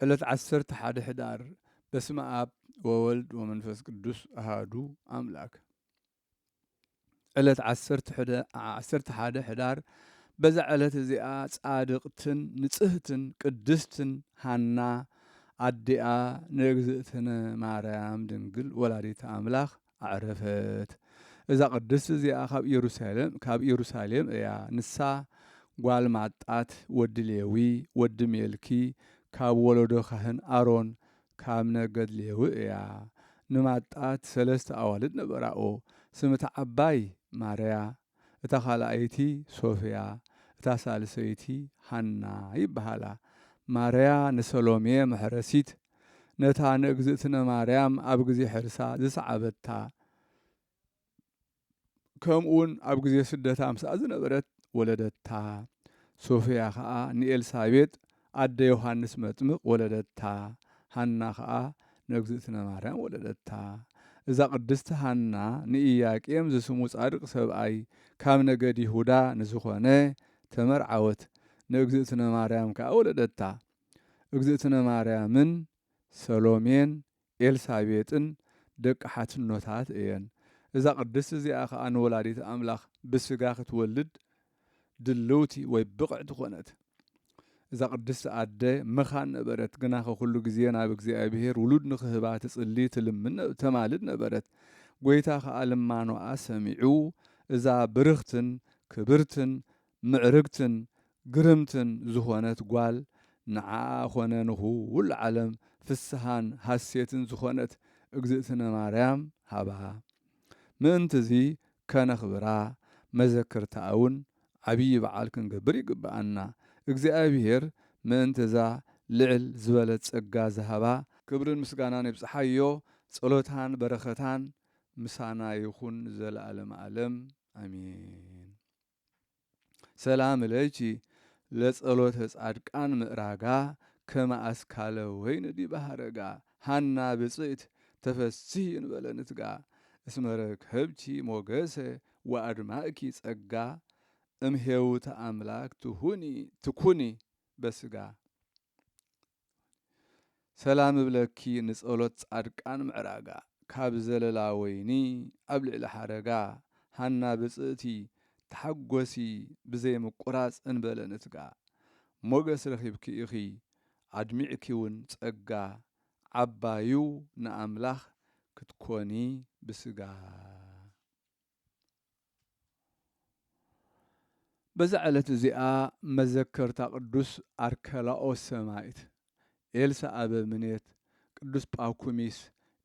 ዕለት ዓሰርተ ሓደ ሕዳር። በስመ ኣብ ወወልድ ወመንፈስ ቅዱስ ኣሃዱ ኣምላክ። ዕለት ዓሰርተ ሓደ፣ ዓሰርተ ሓደ ሕዳር። በዛ ዕለት እዚኣ ጻድቕትን ንጽህትን ቅድስትን ሃና ኣዲኣ ንእግዝእትነ ማርያም ድንግል ወላዲተ ኣምላኽ ኣዕረፈት። እዛ ቅድስት እዚኣ ካብ ኢየሩሳሌም፣ ካብ ኢየሩሳሌም እያ። ንሳ ጓል ማጣት ወዲ ሌዊ፣ ወዲ ሜልኪ፣ ካብ ወለዶ ካህን ኣሮን፣ ካብ ነገድ ሌዊ እያ። ንማጣት ሰለስተ ኣዋልድ ነበራኦ። ስም እታ ዓባይ ማርያ፣ እታ ካልኣይቲ ሶፍያ፣ እታ ሳልሰይቲ ሃና ይበሃላ። ማርያ ንሰሎሜ መሕረሲት፣ ነታ ንእግዝእትነ ማርያም ኣብ ግዜ ሕርሳ ዝሰዓበታ፣ ከምኡውን ኣብ ግዜ ስደታ ምስኣ ዝነበረት ወለደታ። ሶፍያ ኸኣ ንኤልሳቤጥ ኣደ ዮሃንስ መጥምቕ ወለደታ። ሃና ኸኣ ንእግዝእትነ ማርያም ወለደታ። እዛ ቅድስቲ ሃና ንኢያቄም ዝስሙ ጻድቕ ሰብኣይ፣ ካብ ነገድ ይሁዳ ንዝኾነ ተመርዓወት። ንእግዝእትነ ማርያም ከኣ ወለደታ። እግዝእትነ ማርያምን ሰሎሜን ኤልሳቤጥን ደቂ ሓትኖታት እየን። እዛ ቅድስቲ እዚኣ ኸኣ ንወላዲት ኣምላኽ ብስጋ ክትወልድ ድልውቲ ወይ ብቕዕቲ ኾነት። እዛ ቅድስቲ ኣደ መኻን ነበረት፣ ግናኸ ኩሉ ግዜ ናብ እግዚኣብሔር ውሉድ ንኽህባ ትጽሊ፣ ትልምን ነ-፣ ተማልድ ነበረት። ጐይታ ኸኣ ልማኖኣ ሰሚዑ፣ እዛ ብርኽትን ክብርትን ምዕርግትን ግርምትን ዝኾነት ጓል፣ ንዓኣ ኾነ ንኹሉ ዓለም ፍስሃን ሃሴትን ዝኾነት እግዝእትነ ማርያም ሃባ። ምእንትዚ ከነኽብራ፣ መዘክርታኣ እውን ዓብዪ በዓል ክንገብር ይግብኣና። እግዚኣብሔር ምእንቲ እዛ ልዕል ዝበለት ጸጋ ዝሃባ፣ ክብርን ምስጋናን ይብጽሓዮ። ጸሎታን በረኸታን ምሳና ይኹን ንዘለኣለመ ዓለም። ኣሜን። ሰላም ለኪ ለጸሎተ ጻድቃን ምእራጋ፣ ከመ ኣስካለ ወይን ዲበ ሀረጋ። ሃና ብጽእት ተፈስሂ እንበለ ንትጋ፣ እስመ ረከብኪ ሞገሰ ወኣድማእኪ ጸጋ፣ እምሄውተ ኣምላክ ትሁኒ፣ ትኩኒ በስጋ። ሰላም እብለኪ ንጸሎት ጻድቃን ምዕራጋ፣ ካብ ዘለላ ወይኒ ኣብ ልዕሊ ሓረጋ። ሃና ብጽእቲ ተሓጎሲ ብዘይ ምቁራጽ እንበለ ንትጋ። ሞገስ ረኺብኪ ኢኺ ኣድሚዕኪ እውን ጸጋ፣ ዓባዩ ንኣምላኽ ክትኮኒ ብስጋ። በዛ ዕለት እዚኣ መዘከርታ ቅዱስ ኣርከላኦስ ሰማዕት፣ ኤልሳ ኣበምኔት፣ ቅዱስ ጳኩሚስ፣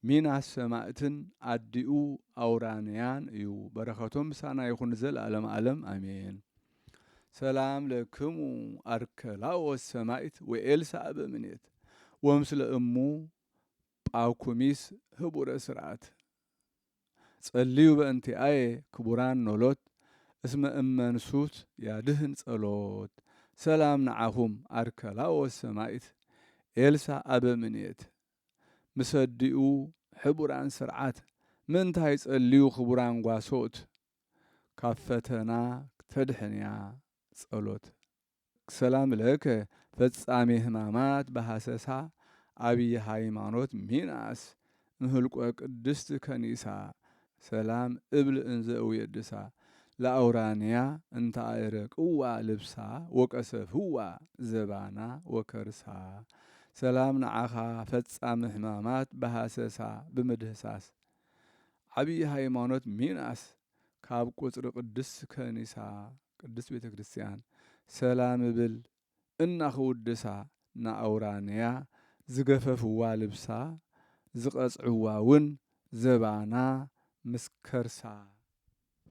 ሚናስ ሰማዕትን ኣዲኡ ኣውራንያን እዩ። በረኸቶም ምሳና ይኹን ንዘለኣለም ዓለም ኣሜን። ሰላም ለክሙ ኣርከላኦስ ሰማዕት ወኤልሳ ኣበምኔት ወምስለ እሙ ጳኩሚስ ህቡረ ስርዓት። ጸልዩ በእንቲኣየ ክቡራን ኖሎት፣ እስመ እመንሱት ያድህን ጸሎት። ሰላም ንዓኹም ኣርከላዎስ ሰማይት፣ ኤልሳ ኣበምኔት፣ ምስ ኣዲኡ ሕቡራን ስርዓት፣ ምእንታይ ጸልዩ ክቡራን ጓሶት፣ ካብ ፈተና ተድሕንያ ጸሎት። ሰላም ለከ ፈጻሜ ሕማማት በሐሰሳ፣ አብይ ሃይማኖት ሚናስ፣ ምህልቆ ቅድስት ከኒሳ፣ ሰላም እብል እንዘ እውየድሳ፣ ለአውራንያ እንተ አእረቅዋ ልብሳ፣ ወቀሰፍዋ ዘባና ወከርሳ። ሰላም ንዓኻ ፈጻሚ ሕማማት በሐሰሳ ብምድህሳስ፣ ዓብይ ሃይማኖት ሚናስ፣ ካብ ቁጽሪ ቅድስት ከኒሳ፣ ቅድስት ቤተ ክርስቲያን፣ ሰላም እብል እናኽውድሳ፣ ንኣውራንያ ዝገፈፍዋ ልብሳ፣ ዝቐጽዕዋ እውን ዘባና ምስ ከርሳ።